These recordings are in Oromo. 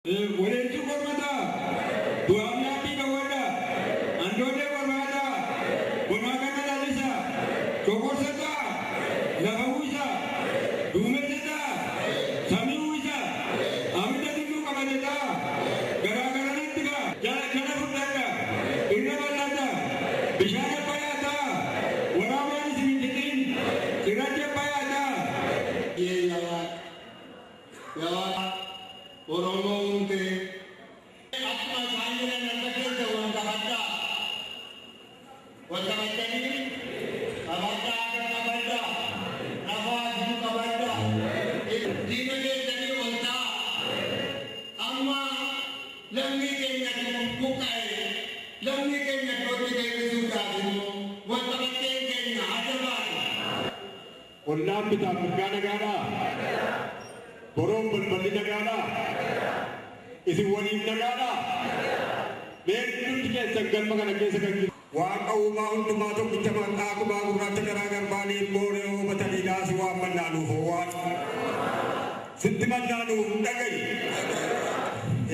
Waleentuu kormataa, du'aaf laapii dhawwadhaa, andoodee kormaataa, bonaa ganna lalisaa, coqorsataa, lafa uwwisaa, duumessataa, samii uwwisaa, abidda tulluu qabatetaa, garaa garanatti ba'a, jala jala furdadhaa, irra bal'adhaa, bishaan abbayaataa, waraabaan isin hin fixin, cirrachi abbayaataa. Yaa Oromoo uumtee akkuma isaan jedhan harka keessa wal qabadhaa. Wal qabattanii qabadhaa, akka qabadhaa. Rafaa jiru qabadhaa. Diina keessanii ol ta'a. Amma lammii keenya buqqa'e, lammii keenya iddootti deebisuudhaaf immoo wal qabatteen keenya adda baatu. Ollaan bitaa mirgaa nagaadhaa? Boroon balballi nagaadhaa? Isin waliin nagaadhaa? Meeqnutti keessan galma kana keessa kan jiru? Waaqa uumaa hundumaa, tokkicha maqaa kumaa gurraacha garaa garbaalee booree oobatanii laasii waan mannaanuuf waaqa. Sitti mannaanuuf dhagayi.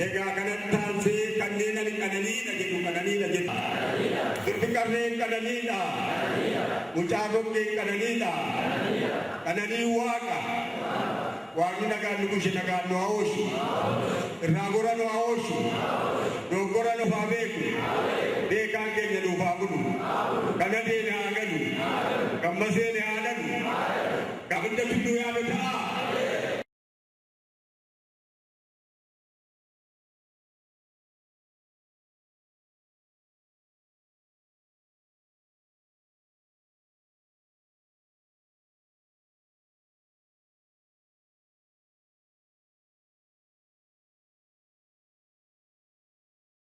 Egaa kanatti aansee kanneen ani qananiidha jedhu, qananiidha jedhu. Sirbi qarreen qananiidha. Mucaa boqqeen qananiidha. Qananii waaqa. Waaqni nagaan nu bulche, nagaan nu haa oolchu. Irraa gora nu haa oolchu. Dogoggora nuuf haa beeku. Beekaan keenya nuuf haa bulu. Kana deena.